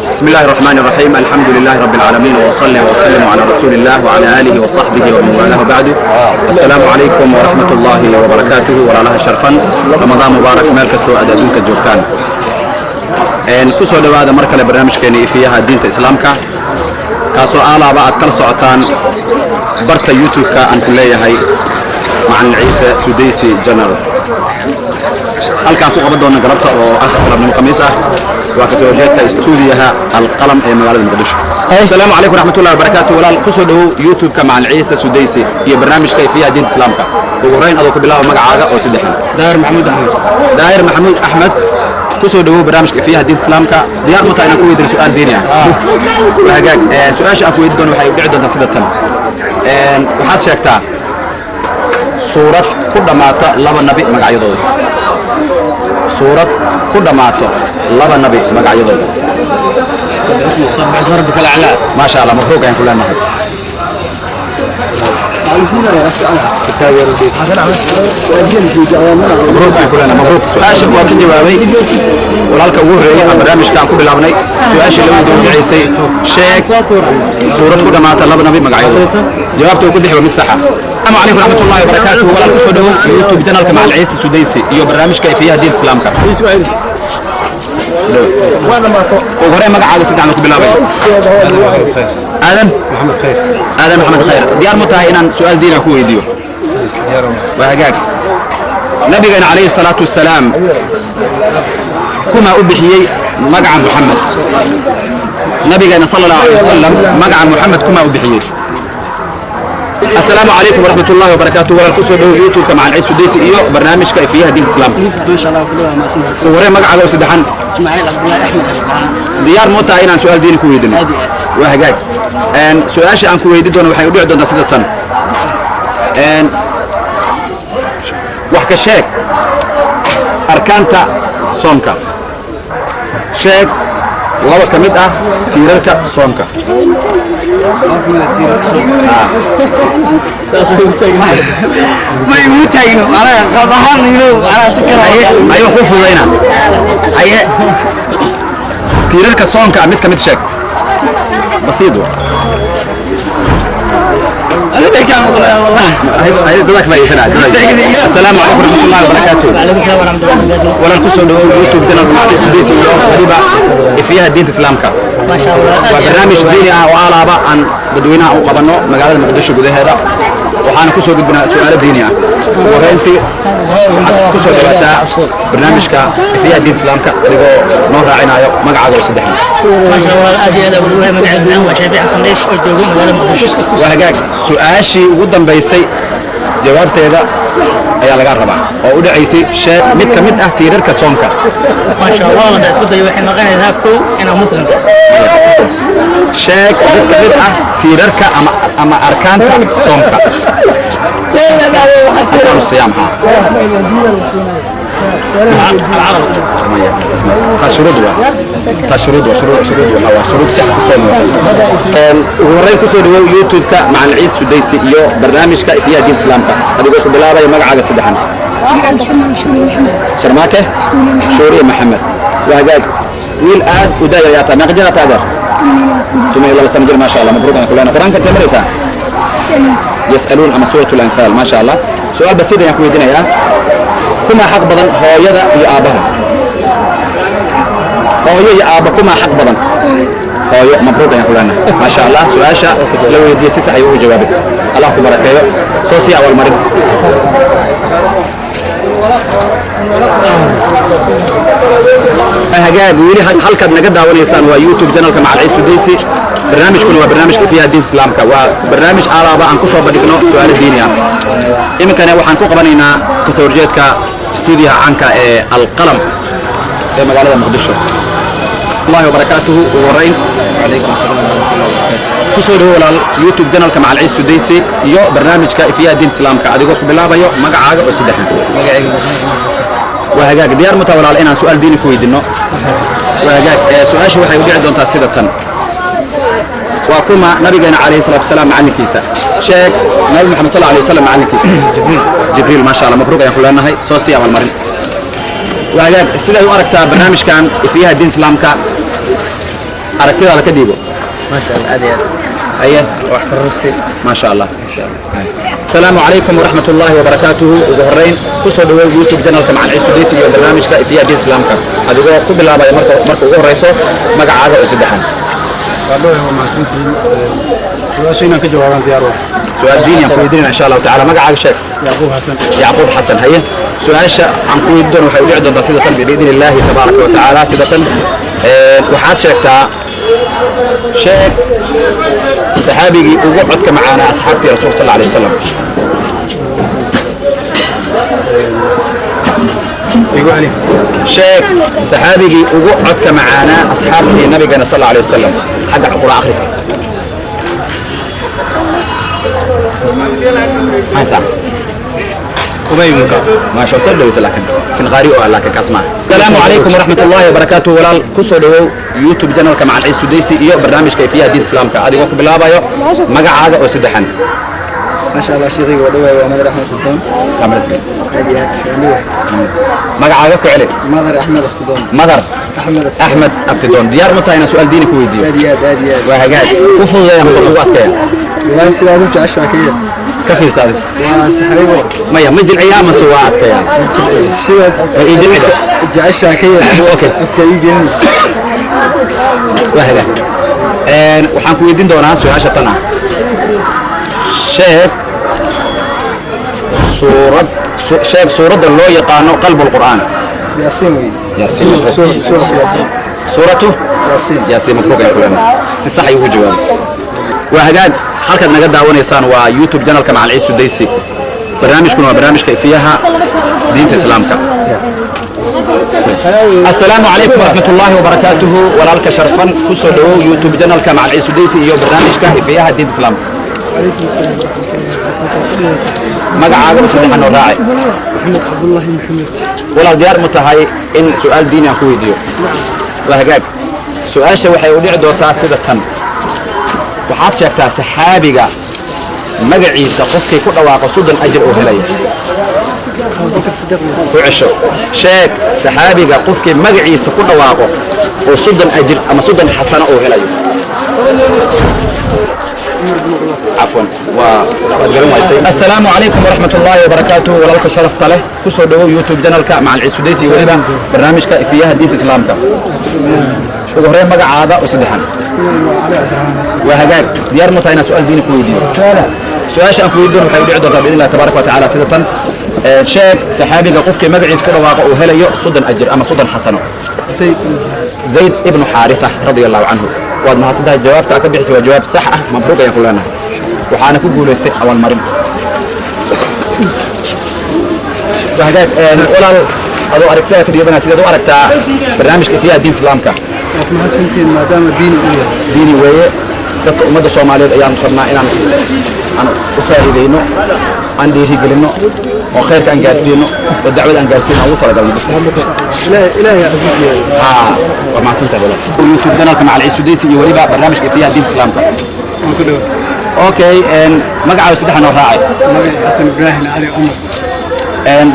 بسم الله الرحمن الرحيم، الحمد لله رب العالمين، وصلي وسلم على رسول الله وعلى آله وصحبه ومن والاه، بعد، السلام عليكم ورحمة الله وبركاته. Walaalaha sharfan، رمضان مبارك meel kastoo aad adduunka joogtaan. Ku soo dhowaada mar kale barnaamijkeena Ifiyaha Diinta Islaamka, kaasoo aalaaba aad kala socotaan barta YouTube-ka aan ku leeyahay, Macalin Ciise Sudaysi Channel. Halkaan ku qaban doona galabta oo ah galabnimo Khamiis ah waa kasoo horjeedka istuudiyaha Alqalam ee magaalada Muqdisho. Asalaamu calaykum waraxmatullahi wabarakaatu. Walaal, kusoo dhowow YouTube-ka Macalin Ciise Sudaysi iyo barnaamijka Ifiyaha Diinta Islaamka. Ugu horreyn, adoo ku bilaaba magacaaga oo saddexan. Daahir Maxamuud Axmed. Daahir Maxamuud Axmed, kusoo dhowow barnaamijka Ifiyaha Diinta Islaamka. Diyaar ma tahay inaan ku weydiino su-aal diini ah? Waa hagaag. Su-aasha aan ku weydiin doono waxay u dhici doontaa sida tan. Waxaad sheegtaa suurad ku dhammaata laba nabi magacyadooda. Suurad ku dhammaato laba nabi magacyadooda. سبح اسم ربك الأعلى. Maasha Allah, mabruuq ayaan ku leenahay. Mabruuq ayaan ku leenahay, mabruuq. Su-aasha waa ka jawaabay walaalka ugu horreeyay aan barnaamijka aan ku bilaabnay. Su-aashii la weydiin dhicaysay, sheeg suurad ku dhammaata laba nabi magacyadooda, jawaabta uu ku bixi waa mid sax ah. Asalaamu calaykum waraxmatullahi wabarakaatuh. Walaal, kusoo dhowow YouTube channelka Macalin Ciise Sudaysi iyo barnaamijka Ifiyaha Diinta Islaamka. Ugu horreyn, magacaaga saddexan ku bilaabay. Aadan Maxamed Khayr. Aadan Maxamed Khayr, diyaar ma tahay inaan su-aal diin ah ku weydiiyo? Waa hagaag. Nabigeena calayhi salaatu wasalaam kuma u bixiyey magaca Muxamed? Nabigeena sala Allahu alayh wasalam magaca Muxamed kuma u bixiyey? Asalaamu calaykum waraxmat ullahi wabarakaatu. Walaal, kusoo dhowow YouTube-ka Macalin Ciise Sudaysi iyo barnaamijka Ifiyaha Diinta Islaamka. ما شاء الله، كلها ما سمعت. Ugu horreyn, magacaaga oo saddexan. اسماعيل عبد الله احمد. Diyaar ma tahay inaan su-aal diini ku weydiino? Aad iyo aad. Waa hagaag. Su-aasha aan ku weydiin doono waxay u dhici doontaa sida tan. Wax ka sheeg arkaanta soomka. Sheeg laba ka mid ah tiirarka soomka. Ma igu taagno anaga qab ahaan ilo anaa si kale. Haye, ayuu kuu fududayna. Haye, tiirarka soonka mid ka mid sheeg, basiid wa. Adiga kaan maqlaya wallahi. Haye, dadaa ka faa'iidaysanaa. Asalaamu calaykum waraxmatullahi wabarakaatuh. وعليكم السلام ورحمة الله وبركاته. Walaal, kusoo dhawow YouTube channelka Macalin Sudaysi iyo waliba Ifiyaha Diinta Islaamka. ما شاء الله. Waa barnaamij diini ah oo alaaba aan dadweynaha u qabanno magaalada Muqdisho gudaheeda, waxaana kusoo gudbinaa su'aalo diini ah. Ugu horreyntii, waxaad kusoo dhawaataa barnaamijka Ifiyaha Diinta Islaamka adigoo noo raacinayo magacaaga oo saddexan. ما شاء الله، aad iyo aad ugu dhawahay. Magaciisa waa Shaafici Xasan Dheef oo joogo magaalada Muqdisho. Waa hagaag. Su-aashii ugu dambaysay jawaabteeda ayaa laga rabaa oo u dhacaysay, sheeg mid ka mid ah tiirarka soonka. ما شاء الله، la isku dayo, waxay noqonaysaa kow inaa muslim tahay. Sheeg mid ka mid ah tiirarka ama arkaanta soonka, arkaan siyaam ha. العرب. Maya, taa shuruud waa, taa shuruud waa, shuruud, shuruud waa shuruud sixatu soom. Ugu horreyn, kusoo dhawow YouTube-ka Macalin Ciise Sudaysi iyo barnaamijka Ifiyaha Diinta Islaamka adigoo ku bilaabaya magacaaga saddexan. Sharmaake Shuuriye Maxamed. Waa hagaag. Wiil aad u daayar yaa tahay. Meeqa jir aa tahay, adeer? 12 sano jir. Maasha Allah, mabruuq aan kulena. Qur-aanka intee maraysaa? Yas'aluun ama Suurat Alanfaal. Maasha Allah. Su-aal basiid ayaan ku weydiinayaa: kuma xaq badan, hooyada iyo aabbaha? Hooyo iyo aabba, kuma xaq badan? Hooyo. Mabruuq ayaan ku leenahay. Maasha Allah, su-aasha la weydiiyey si sax ayuu ugu jawaabay. Allah ku barakeeyo, soo sii abaalmarin. Hagaag. Weli halkaad naga daawanaysaan waa YouTube channelka Macalin Ciise Sudaysi, barnaamijkuna waa barnaamijka Ifiyaha Diinta Islaamka. Waa barnaamij alaaba aan kusoo bandhigno su-aalo diini ah. Iminkana waxaan ku qabanaynaa kasoo horjeedka stuudiyaha caanka ee Alqalam ee magaalada Muqdisho. Allahi wabarakaatuhu. Ugu horreyn, kusoo dhawo, walaal, YouTube channelka Macalin Ciise Sudaysi iyo barnaamijka Ifiyaha Diinta Islaamka adigoo ku bilaabayo magacaaga oo saddexan. Waa hagaag. Diyaar ma tahay, walaal, inaan su-aal diini ku weydiino? Waa hagaag. Su-aasha waxay u dhici doontaa sida tan: waa kuma nabigeena calayhi salaatu wasalaam macallinkiisa? Sheeg Nabi Maxamed sal alay wasalam macallinkiisa. Jibriil. Jibriil. Maasha Allah, mabruuq ayaan ku leenahay, soo sii abaalmarin. Waa hagaag. Sidaad u aragtaa barnaamijkan Ifiyaha Diin Islaamka? Aragtidaada ka dhiibo. ما شاء الله، aad iyo aad. Aye. Wax kororsi. Ma sha Allah. Asalaamu calaykum waraxmat ullaahi wabarakaatuhu. Ugu horreyn kusoo dhawow YouTube channelka Macalin Ciise Sudeysi iyo barnaamijka Ifiyaha Diin Islaamka, adigoo ku bilaabaya marka ugu horreyso magacaaga oo saddexan. Waa dhowr, waa mahadsantihiin. Su-aasha inaan ka jawaabaan diyaar waa. Su-aal diini aan ku weydiinayna insha Allahu tacaala. Magacaaga sheeg. Yacquub Xasan. Yacquub Xasan, haye. Su-aasha aan ku weydiin doono waxay u dhici doontaa sida tan, biidni illaahi tabaaraka wa tacaala, sida tan. Waxaad sheegtaa, sheeg saxaabigii ugu codka macaanaa asxaabtii rasuulka sal alay wasalam. Igu celi. Sheeg saxaabigii ugu codka macaanaa asxaabtii nabigana sal alay wasalam xagga quraan akhriska. Maxay? Ubay ibn Kacb. ما شاء الله سو لكن سنغاري oo laakiin kaas ma. Asalaamu calaykum waraxmat ullaahi wabarakaatuh. Walaal, kusoo dhawow YouTube channelka Macalin Ciise Sudeysi iyo barnaamijka Ifiyaha Diinta Islaamka, adigoo ku bilaabayo magacaaga oo saddexan. ما شاء الله شيخي ودواي ومدر احمد افتدون. Aad iyo aad waa. Magacaaga ku celi. Madar Axmed Aftidoon. Madar Axmed. Axmed Abtidoon, diyaar ma tahay inaan su'aal diini ku weydiiyo? Aad iyo aad, aad iyo aad. Waa hagaag. Ku fududeeya mase ugu adkeeya? Wallahi sidaad u jeceshahay kaya. Ka fiirsa adig. Waa saxribo. Maya, ma jilciyaa mase waa adkeeyaa? Sidaad Ii jilcida. jeceshahay kaya. Okay. Afka ii gelin. Waa hagaag. Waxaan ku weydiin doonaa su-aasha tan ah: sheeg suurad sheeg suuradda loo yaqaano qalb alqur'aan. Yaasiin wey. Yaasiin. Suuratu Yaasiin. Suuratu Yaasiin. Yaasiin, mabruuq ayaan ku leenahay. Si sax ayuu ugu jawaabay. Waa hagaag. Halkaad naga daawanaysaan waa YouTube channelka Macalin Ciise Sudeysi, barnaamijkuna waa barnaamijka Ifiyaha Diinta Islaamka. Asalaamu calaykum waraxmat ullaahi wabarakaatuhu. Walaalka sharfan, kusoo dhawow YouTube channelka Macalin Ciise Sudeysi iyo barnaamijka Ifiyaha Diinta Islaamka. Magacaaga oo saddexan oo raacay. Maxamed Cabdullaahi Maxamed. Walaal, diyaar ma tahay in su-aal diini aan ku weydiiyo? Waa hagaag. Su-aasha waxay u dhici doontaa sida tan: waxaad sheegtaa saxaabiga magaciisa qofkii ku dhawaaqo 30 ajir oo helaya. Abubakar Sidiiq. Ku cesho. Sheeg saxaabiga qofkii magaciisa ku dhawaaqo oo 30 ajir ama 30 xasano oo helayo. Cafwan, waa waad garan waysay. Assalaamu calaykum waraxmat ullaahi wabarakaatuhu. Walaalka sharafta leh, kusoo dhawow YouTube channelka Macalin Ciise Sudeysi iyo weliba barnaamijka Ifiyaha Diinta Islaamka. Ugu horreyn magacaada oo saddexan. Waa hagaag. Diyaar ma tahay inaan su-aal diini ku weydiiyo? Su-aasha aan ku weydiin waxay u dhici doontaa biidni illahi tabaaraka wa tacaala sida tan. Sheeg saxaabiga qofkii magaciisa ku dhawaaqo uu helayo 30 ajir ama 30 xasano. Zayd ibnu Xaarifa radia allahu canhu. Waad mahadsantahay. Jawaabta aad ka bixisay waa jawaab sax ah. Mabruuq ayaan ku leenahay, waxaana ku guulaystay abaalmarin. Waa hagaag. Walaal, adoo aragtida ka dhiibanaya, sideed u aragtaa barnaamijka Ifiyaha Diinta Islaamka? Waad mahadsantihiin maadaama diini uu yahay. Diini weeye. Dadka ummadda Soomaaliyeed ayaan rabnaa inaan aan u faa'iideyno, aan dhiirigelinno oo khayrka aan gaarsiino oo dacwada aan gaarsiino aan ugu talagalno dadka. Ilaahay, ilaahay casiis yahay. Haa, waa mahadsantahay walaal. YouTube channelka Macalin Ciise Sudeysi iyo weliba barnaamijka Ifiyaha Diinta Islaamka. Waan ku dhow. Okay, magacaaga saddexan oo raacay. Magaca Xasan Ibraahim Cali Cumar.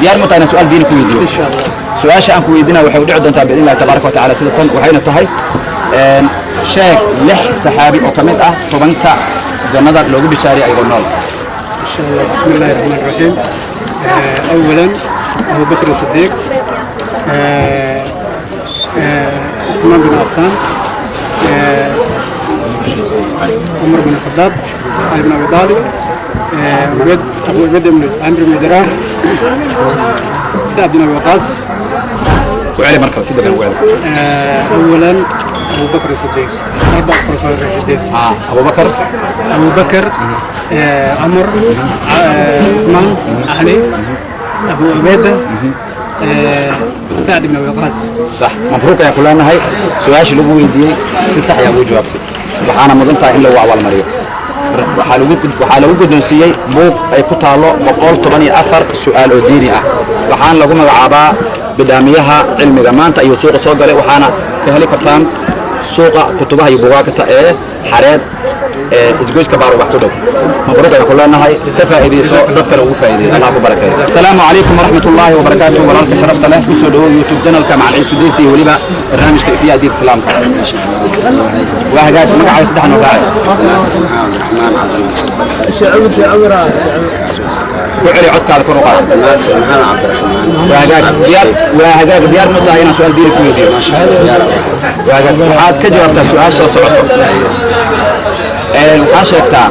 Diyaar ma tahay inaan su-aal diini ku weydiiyo? Insha Allah. Su-aasha aan ku weydiinaya waxay u dhici doontaa biidni illahi tabaaraka wa tacaala sida tan, waxayna tahay: sheeg lix saxaabi oo ka mid ah 10-ka jannada loogu bishaariyay ayagoo nool. إن شاء الله. بسم الله الرحمن الرحيم. أولا أبو بكر الصديق، عثمان بن عفان، عمر بن الخطاب، علي بن أبي طالب، أبو عبيد بن عمرو بن جراح، سعد بن أبي وقاص. Ku celi marka, si degan ugu celi. أولا أبو بكر الصديق، أربع خلفاء الراشدين. Abubakar. أبو بكر، عمر، عثمان، علي، أبو عبيدة، سعد بن أبي وقاص. Sax, mabruuq ayaan ku leenahay. Su-aashii lagu weydiiyey si sax ayaa ugu jawaabtay, waxaana mudan tahay in lagu abaalmariyo. Waxaa lagu guddoonsiiyey buug ay ku taalo 114 su'aal oo diini ah, waxaana lagu magacaabaa Bidhaamiyaha Cilmiga. Maanta ayuu suuqa soo galay, waxaana ka heli kartaan Suuqa kutubaha iyo buugaagta ee Xareed ee isgoyska Baarubax ku dhow. Mabruuq ayaan ku leenahay, ka faa'iidayso, dadkana ugu faa'iidayso, Allah ku barakeeyo. Asalaamu calaykum waraxmatullaahi wabarakaatuh. Walaalka sharafta leh, kusoo dhawow YouTube channelka Macalin Sudaysi iyo weliba barnaamijka Ifiyaha Diinta Islaamka. Waa hagaag, magacaaga saddex noo raacay. Ku celi codkaada, kor u qaad. Waa hagaag, diyaar? Waa hagaag, diyaar ma tahay inaan su'aal diini ku weydiiyo? Waa hagaag, waxaad ka jawaabtaa su'aasha soo socoto. Waxaa sheegtaa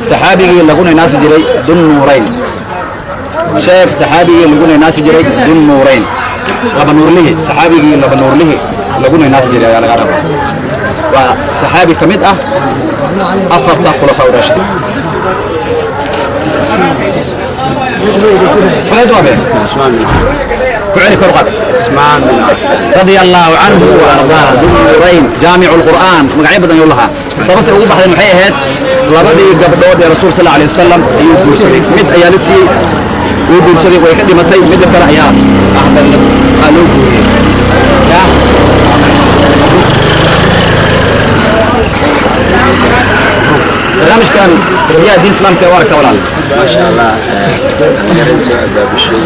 saxaabigii lagu naynaasi jiray Dunnuurayn. Sheeg saxaabigii lagu naynaasi jiray Dunnuurayn, laba nuurlihi. Saxaabigii laba nuurlihi lagu naynaasi jiray ayaa laga rabaa. Waa saxaabi ka mid ah afarta khulafaa raashidiin. Fuleed waa been. Ku celi, kor u qaad. رضي الله عنه وأرضاه، ذو النورين، جامع القرآن، magacyo badan ayuu lahaa. Sababta ugu baxdeen waxay ahayd labadii gabdhood ee Rasuul sal alay wasalam ayuu guursaday. Mid ayaa la siiyey, wuu guursaday, way ka dhimatay. Midda kale ayaa ah loo guuriyey. Ya. Barnaamijkan yaa diin islaam see u aragta, walaal? ما شاء الله، dhalinyarada soo abaabushay,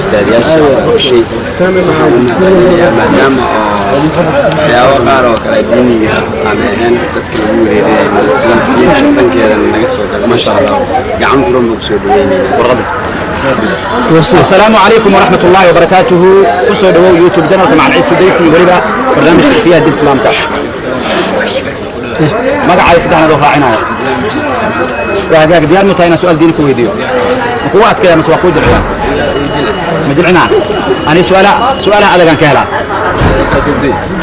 istaadiyaasha soo abaabushay, waxaan u mahadcelinayaa, maadaama oo waxyaabo qaar oo kale diiniga aan ahayn dadka lagu wereerinayo diinta dhankeedana naga soo gala. Maasha Allah, gacan furan baan kusoo dhaweynaynaa. Warqadda. السلام عليكم ورحمة الله وبركاته. kusoo dhawow YouTube channelka Macalin Sudaysi, weliba barnaamijka Fiyaha Diinta Islaamka. Magacaaga saddexnaad oo raacinaya. Waa hagaag, diyaar ma tahay inaan su'aal diini ku weydiiyo? Ma kugu adkeeya mase waa kuu jilciyaa? Ma jilcinaa? Ani su'aalaha su'aalaha adagaan ka helaa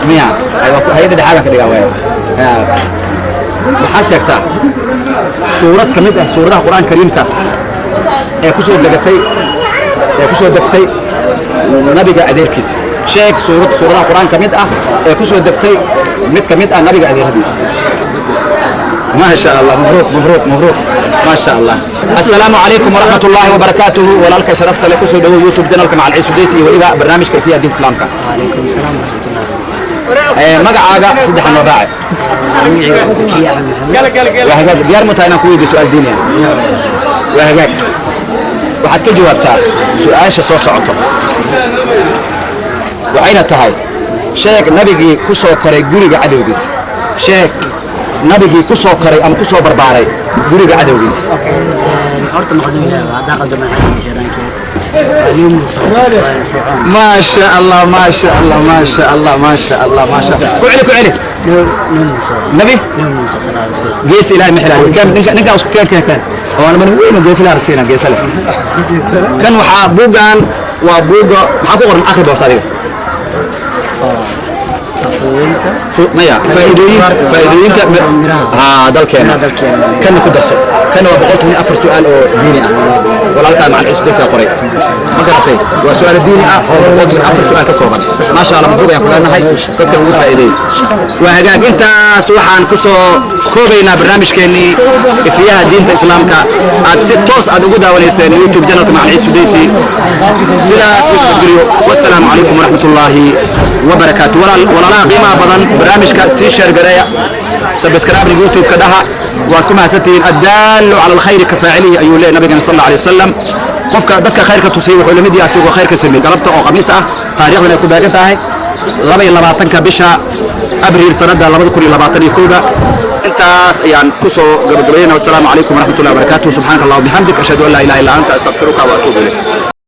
miya? Ay, waa hay'adda dhexaagaan ka dhigaa waaya. Waxaad sheegtaa suurad ka mid ah suuradaha Qur'aanka Kariimka ee ku soo degatay, ee ku soo degtay nabiga adeerkiisa. Sheeg suurad suuradaha Qur'aan ka mid ah ee ku soo degtay mid ka mid ah nabiga adeeradiisa. ما شاء الله، مبروك مبروك مبروك، ما شاء الله. السلام عليكم ورحمة الله وبركاته. ولالك شرفت لك، kusoo dhawow YouTube channelka Macalin Sudaysi iyo weliba barnaamijka Fiyaha Diinta Islaamka. وعليكم السلام ورحمة الله. Magacaaga saddexa noo raacay. زكية أحمد محمد. Waa hagaag, diyaar ma tahay inaan ku weydiiyo su'aal diini ah? Waa hagaag, waxaad ka jawaabtaa su'aasha soo socoto, waxayna tahay: sheeg nabigii ku soo koray guriga cadowgiisa. Sheeg nabigii ku soo koray ama ku soo barbaaray guriga cadowgiisa. Horta maqdin haddaa qaldama xeeraankeed waa Muusa, waa Fircoon. ما شاء الله، ما شاء الله، ما شاء الله، ما شاء الله، ما شاء الله. ku celi, ku celi. Nabi Muusa. Nabi Nabi Muusa sal alla alay wasalam. Gees ilaahay ma xilaayo. Kan ninka ninka isku keen keen keen oo ana man weyn gees ilaahay siina gees leh. Kan waxaa buugan waa buuga maxaa ku qoran? Akhri doorta adiga. Fududeynta. Maya, faa'iidooyin faa'iidooyinka Miraha. Haa, dalkeena. Miraha dalkeena. Kana ku darso, kana waa 114 su'aal oo diini ah. Walaalkaa Macalin Cusbeysa qoray, ma garatay? Waa su'aal diini ah oo 114 su'aal ka kooban. Maasha Allah, mabruuq ayaan ku leenahay, dadka ugu faa'iideeyey. Waa hagaag, intaas waxaan ku soo koobaynaa barnaamijkeennii Ifiyaha Diinta Islaamka aad si toos aad ugu daawanayseen YouTube channelka Macalin Sudaysi. Sidaas u nabadgelyo, wassalaamu calaykum waraxmatullaahi wabarakaatu. Walaalaha qiimaha badan, barnaamijka sii share gareeya, subscribe YouTube-ka dhaha. Waad ku mahadsantihiin. الدال على الخير كفاعله ayuu leeyahay nabigeena sal alla alay wasalam. Qofka dadka khayrka tusay wuxuu la mid yahay asigoo khayrka sameeyey. Galabta oo Khamiis ah, taariikhdan ay ku beegan tahay 22-ka bisha Abriil sanadda 2021-da, intaas ayaan kusoo gabagabaynayna. Wassalaamu calaykum waraxmatullahi wabarakaatuh. Subxaanaka allah wabixamdik, ashhadu an laa ilaha illa anta, astaqfiruka wa atuubu ilayk.